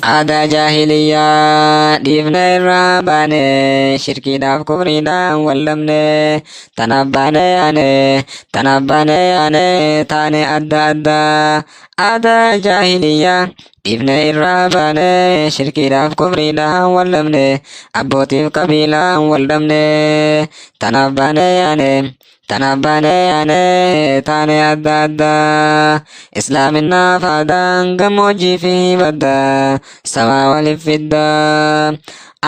Aadaa jaahiliyyaa dhiifne irraa baane, shirkiidhaaf kufriidhaan wal dhabne. Tanaaf baane yaane, tanaaf baane yaane, taane adda addaa. Aadaa jaahiliyyaa dhiifne irraa baane, shirkiidhaaf kufriidhaan wal dhabne, abbootiif qabiilaan wal dhabne. Tanaaf baane yaane, tanaaf baane yaane, taane adda addaa. Islaaminaaf aadaan gammoojjii fi baddaa samaa waliif fiddaa.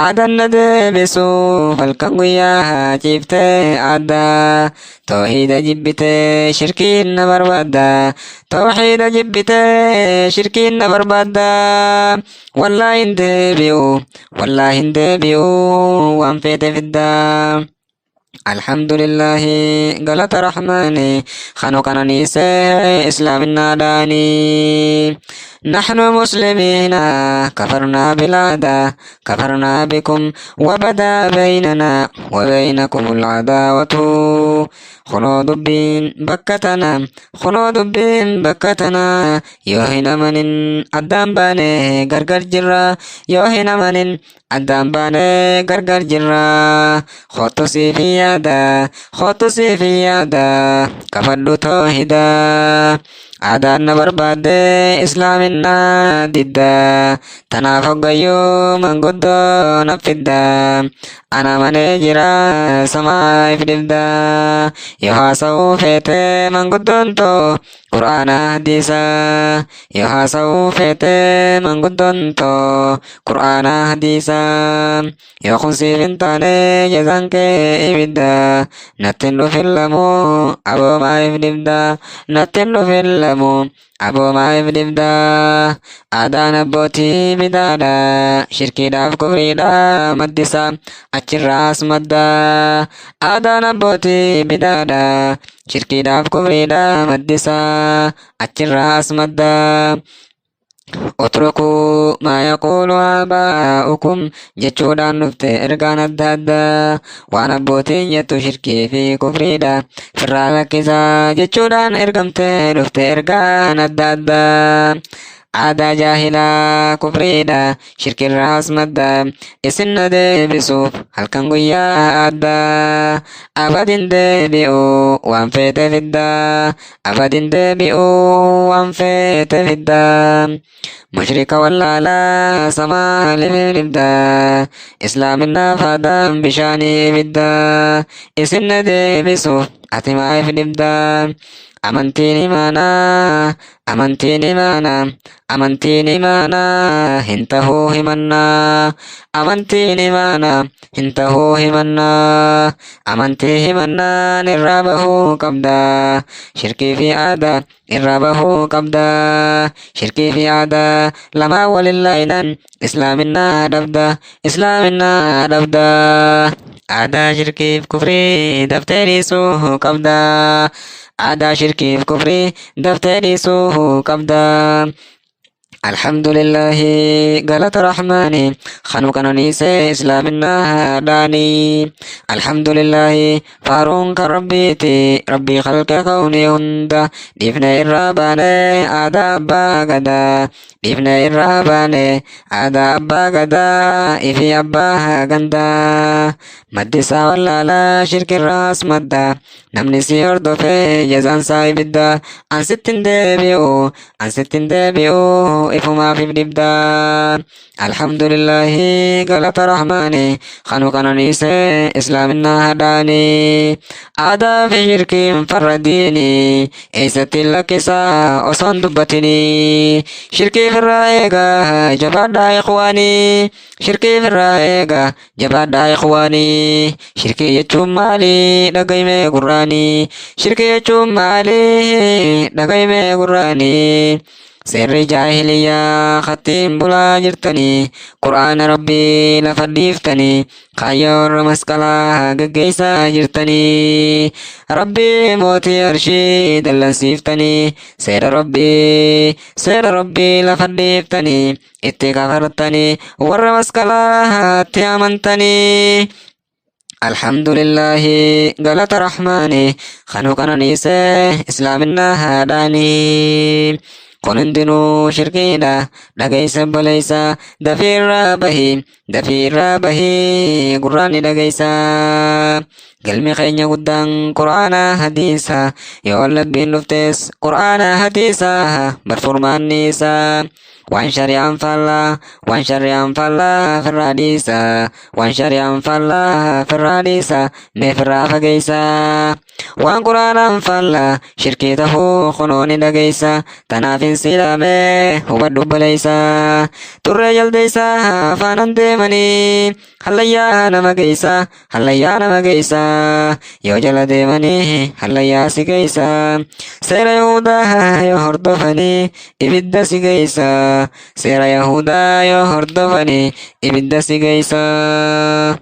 Aadaan na deebisuuf halkan guyyaa ciiftee aadaa. Toohida jibbitee shirkiin na barbaadda. Toohida jibbitee shirkiin na barbaadda. Wallaahi hin deebi'u, wallaahi hin deebi'u, waan feete fiddaa. Alhamdulillahi, galata Rahmaani, kanu qananiise islaaminaadhaani. نحن مسلمين كفرنا بالعادة، كفرنا بكم وبدا بيننا وبينكم العداوة. خنو دبين بكتنا، خنو دبين بكتنا، yoo hin amanin addaan baane gargar jirra. Yoo hin amanin addaan baane gargar jirra. Kootu siif yaada, kootu siif yaada, qabadhu toohidaa. Aadaan na barbaadde, islaaminaa didda. Tanaaf hoggayyuu manguddoo na fidda. Ana manee jira, samaaf dibda. Yoo haasa'uu feete manguddoon too qur'aana hadiisa. Yoo haasa'uu feete manguddoon too qur'aana hadiisa. Yoo kun siif hin taane, jazaan kee ibidda. Natti hin dhufin lamuu, aboo maaliif dibda? Natti hin dhufin lamuu, aboo maaliif dibda? Aadaan abbootii bidaadha, shirkiidhaaf kufriidha maddisa, achirraas madda. Aadaan abbootii bidaadha, shirkiidhaaf kufriidha maddisa, achirraas madda. اتركوا ما يقول آباؤكم jechuudhaan dhufte ergaan adda addaa. Waan abbootiin jettu shirkii fi kufriidha, firraa lakkisaa jechuudhaan ergamte dhufte ergaan adda addaa. Aadaa jaahilaa kufriidha, shirkirraas madda. Isin na deebisuuf halkan guyyaa addaa. Abadin deebi'u, waan feete fiddaa. Abadin deebi'u, waan feete fiddaa. Mushrika wallaalaa samaaliif dibdaa? Islaaminaaf aadaan bishaanii ibiddaa. Isin na deebisuuf ati maaliif dibdaa? Amantiin imaanaa, amantiin imaanaa, amantiin imaanaa hin tahuu himannaa. Amantiin imaanaa hin tahuu himannaa. Amantii himannaan irraa bahuu qabda. Shirkii fi aadaa irraa bahuu qabda. Shirkii fi aadaa lamaan walin laayinan, islaaminaa dhabda, islaaminaa dhabda. Aadaa shirkiif kufrii daftee dhiisuu qabda. Aadaa shirkiif kufrii daftee dhiisuu qabda. Alhamdulillahi, galata Rahmaani, kanu qananiise islaaminaadhaani. Alhamdulillahi, faaruun kan Rabbiiti, Rabbii khalqa kawnii hunda. Dhiifne irraa baane aadaa abbaa gadaa. Dhiifne irraa baane aadaa abbaa gadaa ifi abbaa gandaa. Maddisaa wallaalaa, shirkirraas madda. Namni si hordofee jazaan isaa ibidda. An sitti hin deebi'u, an sitti hin deebi'u, ifumaaf if dibda. Alhamdulillahi, galata Rahmaani, kanu qananiise islaaminaa hadhaani. Aadaa fi shirkiin farra diini, eessatti lakkisaa osoon dubbatini. Shirkii firraa eegaa, jabaadhaa ikhwaanii. Shirkii firraa eegaa, jabaadhaa ikhwaanii. Shirkii jechuun maali, dhagayimee gurraanii? Shirkii jechuun maali, dhagayimee gurraanii? Seerri jaahiliyyaa kattiin bulaa jirtanii, qur'aana Rabbii lafa dhiiftanii, kaayyoo warra masqalaa gaggeessaa jirtanii, Rabbii mootii arshii dallansiiftanii, seera Rabbii, seera Rabbii lafa dhiiftanii, itti kafartanii, warra masqalaatti amantanii. Alhamdulillahi, galata Rahmaani, kanu qananiise islaaminaa haadhaanii. Kun hundinuu shirkiidha. Dhageessa obboleessa, dafii irraa bahi, dafii irraa bahi, gurraan ni dhageessa. Galmi keenya guddaan Qur'aana hadiisa, yoo wallabbiin dhuftes Qur'aana hadiisa, barfurmaanni isaa. Waan shari'aan faallaa, waan shari'aan faallaa firraa dhiisa, waan shari'aan faallaa firraa dhiisa, mee firraa fageessa. Waan Qur'aanaan faallaa shirkii tahuu kunoo ni dhageessa, tanaaf hin siidhamee hubadhu obboleessa. Turree jaldeessa afaanan deemanii, hallayyaa nama geessa, hallayyaa nama geessa. Yoo jala deemanii hallayyaa si geessa. Seera Yahudaa yoo hordofanii ibidda si geessa. Seera Yahudaa yoo hordofanii ibidda si geessa.